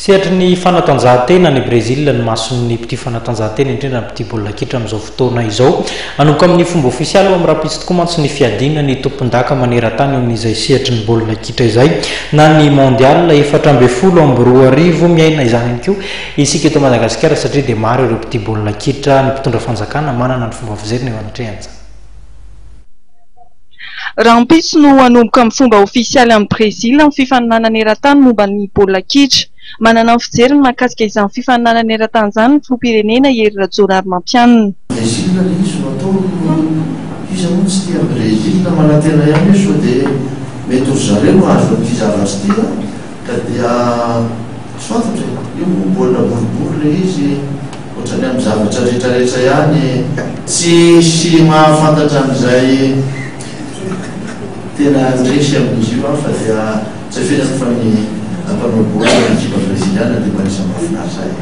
Sehatry ny fanatanjahantena any Brezila ny mason'ny mpitia fanatanjahantena, indrindra ny mpitia baolina kitra amin'izao fotoana izao. Hanomboka amin'ny fomba ofisialy ho amin'ny rahampitso tokoa mantsy ny fiadiana ny tompondaka maneran-tany eo amin'izay sehatry ny baolina kitra izay na ny Mondial 2014. Miaina izany ihany koa isika eto Madagasikara satria dia maro ireo mpitia baolina kitra, ny mpitondra fanjakana manana ny fomba fijeriny eo anatrehan'izany. Rahampitso no hanomboka amin'ny fomba ofisialy any Brezila ny fifaninanana eran-tany momba ny baolina kitra. Manana ny fijeriny mahakasika izany fifaninanana eran-tany izany ny filoham-pirenena Hery Rajaonarimampianina. Brésil le izy no atao iza moa tsy tia an'i Brésil manantena ihany hoe sao dia mety ho ry zareo no hahazo an'ity zavatra ity a ka dia tsy fantatro e io moa baolina boribory le izy Ohatran'ny amin'ny zavatra rehetrarehetra ihany, tsisy mahafantatra an'izay tena handresy amin'izy io aho fa dia tsy afenako fa ny mpanao baolina ny ekipa breziliana dia mba anisan'ny mahafinaritra ahy.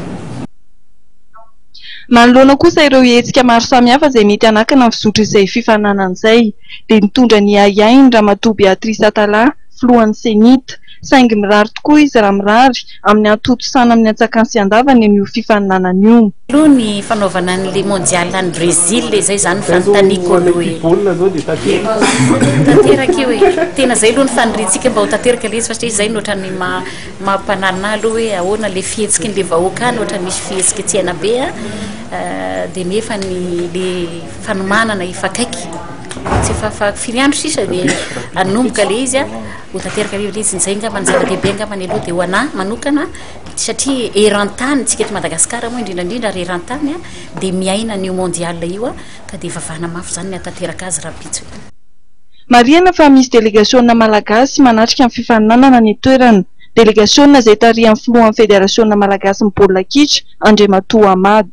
Manoloana kosa ireo hetsika maro samihafa izay mety hanakana ny fizotr'izay fifaninanana izay, dia nitondra ny ahiahiny Ramatoa Béatrice Atallah, filohan'ny Cenit. Saingy mirary tokoa izy raha mirary amin'ny hatontosana amin'ny antsakany sy andavany an'io fifaninanana io. Aloha ny fanaovana an'le mondial any Brésil e, zay zany ny fanontaniako aloha e. Tanteraka io e, tena zay aloha ny faniriantsika mba ho tanteraka le izy fa satria zay no ohatran'ny maha mampanana aloha hoe ahoana le fihetsiky ny le vahoaka any, ohatran'ny misy fihetsiketsehana be a, de nefa ny le fanomanana efa akaiky, tsy efa fa firy andro sisa de hanomboka le izy a. Ho tanteraka ve ilay izy? Izay angamba ny zava-dehibe angambany aloha dia ho anà manokana satria eran-tany, tsika eto Madagasikara moa indrindra indrindra ary eran-tany dia miaina an'io mondial io ka dia vavahana mafy izany ny hahatanteraka azy rahampitso. Marihana fa misy delegasiona malagasy manatrika ny fifaninanana any an-toerana. Delegasiona izay tarihan'ny filohan'ny federasiona malagasin'ny baolina kitra, Andriamatoa Ahmad.